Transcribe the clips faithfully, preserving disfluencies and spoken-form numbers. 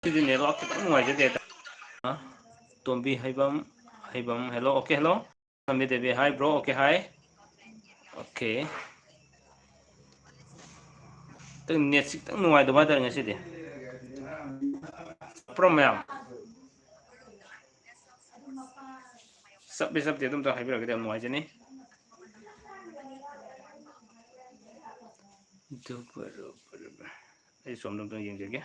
ꯉꯁꯤꯗꯤ network ꯈꯤꯇꯪ ꯅꯨꯡꯉꯥꯏꯖꯗꯦ꯫ ꯑ, ꯇꯣꯝꯕꯤ ꯍꯩꯕꯝ, ꯍꯩꯕꯝ, hello, okay, hello. ꯇꯣꯝꯕꯤ Devi, hi bro, okay, hi. Okay. ꯈꯤꯇꯪ netꯁꯤ ꯈꯤꯇꯪ ꯅꯨꯡꯉꯥꯏꯇꯕ ꯍꯥꯏꯇꯥꯔꯦ ꯉꯁꯤꯗꯤ꯫ ꯆꯞꯄ꯭ꯔꯣ ꯃꯌꯥꯝ? ꯆꯞꯄꯤ ꯆꯞꯇꯦ ꯑꯗꯨꯝꯇ ꯍꯥꯏꯕꯤꯔꯛꯑꯒꯗꯤ ꯌꯥꯝ ꯅꯨꯡꯉꯥꯏꯖꯅꯤ꯫ ꯑꯗꯨ ꯑꯩ ꯁꯣꯝꯗ ꯑꯝꯇꯪ ꯌꯦꯡꯖꯒꯦ꯫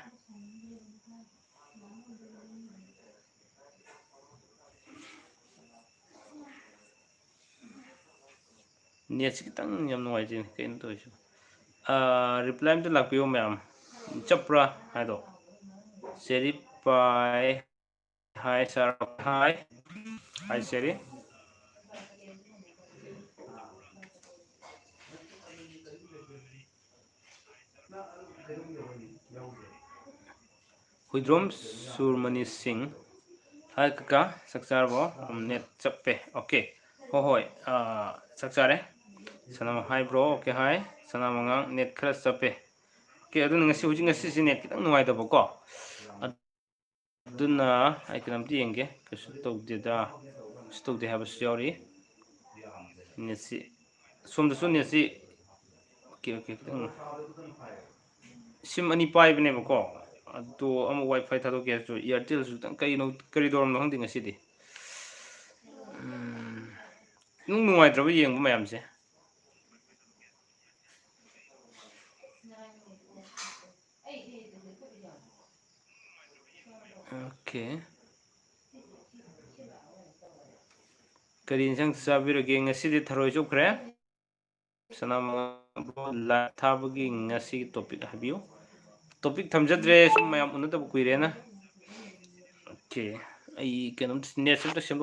Netꯁꯤ ꯈꯤꯇꯪ ꯌꯥꯝ ꯅꯨꯡꯉꯥꯏꯇꯦꯅꯦ, ꯀꯩꯅꯣ ꯇꯧꯔꯤꯁꯤꯕꯣ? ꯑꯥ, reply ꯑꯝꯇ ꯂꯥꯛꯄꯤꯌꯨ ꯃꯌꯥꯝ꯫ ꯆꯞꯄ꯭ꯔꯥ ꯍꯥꯏꯗꯣ? ꯆꯦꯔꯤ ꯄꯥꯏ꯫ Hi sir, hi. Hi Cherry. Huidrom Suramani ꯁꯤꯡ꯫ Hi ꯀꯀꯥ, ꯆꯥꯛ ꯆꯥꯔꯕꯣ? ꯎꯝ, net ꯆꯞꯄꯦ꯫ Okay. ꯍꯣꯏ, ꯍꯣꯏ, ꯑꯥ, ꯆꯥꯛ ꯆꯥꯔꯦ꯫ ꯁꯅꯥꯃ-, hi bro, okay, hi꯫ ꯁꯅꯥꯃꯉꯥꯡ, net ꯈꯔ ꯆꯞꯄꯦ꯫ Okay, ꯑꯗꯨꯅ ꯉꯁꯤ, ꯍꯧꯖꯤꯛ ꯉꯁꯤꯁꯤ net ꯈꯤꯇꯪ ꯅꯨꯡꯉꯥꯏꯇꯕꯀꯣ꯫ ꯑꯗꯨꯅ ꯑꯩ ꯀꯩꯅꯣꯝꯇ ꯌꯦꯡꯒꯦ꯫ ꯀꯩꯁꯨ ꯇꯧꯗꯦꯗ꯫ ꯀꯩꯁꯨ ꯇꯧꯗꯦ ꯍꯥꯏꯕꯁꯨ ꯌꯥꯎꯔꯤ꯫ Netꯁꯤ, ꯁꯣꯝꯗꯁꯨ netꯁꯤ, okay, okay, ꯈꯤꯇꯪ, sim ꯑꯅꯤ ꯄꯥꯏꯕꯅꯦꯕꯀꯣ, ꯑꯗꯣ ꯑꯃ WiFi ꯊꯥꯗꯣꯛꯀꯦ ꯍꯥꯏꯔꯁꯨ Airtelꯁꯨ ꯈꯤꯇꯪ ꯀꯩꯅꯣ, ꯀꯔꯤ ꯇꯧꯔꯝꯅꯣ ꯈꯪꯗꯦ ꯉꯁꯤꯗꯤ꯫ ꯎꯝ, ꯅꯨꯡ ꯅꯨꯡꯉꯥꯏꯇ꯭ꯔꯕ ꯌꯦꯡꯕ ꯃꯌꯥꯝꯁꯦ꯫ Okay. ꯀꯔꯤ ꯏꯟꯁꯥꯡ ꯆꯥꯕꯤꯔꯒꯦ? ꯉꯁꯤꯗꯤ ꯊꯔꯣꯏ ꯆꯨꯞꯈ꯭ꯔꯦ꯫ ꯁꯅꯥꯃꯉꯥ bro, live ꯊꯥꯕꯒꯤ ꯉꯁꯤꯒꯤ topic ꯍꯥꯏꯕꯤꯌꯨ꯫ Topic ꯊꯝꯖꯗ꯭ꯔꯦ, ꯁꯨꯝ ꯃꯌꯥꯝ ꯎꯅꯗꯕ ꯀꯨꯏꯔꯦꯅ꯫ Okay, ꯑꯩ ꯀꯩꯅꯣꯝꯇ, netꯁꯦ ꯑꯝꯇ ꯁꯦꯝꯗꯣꯛ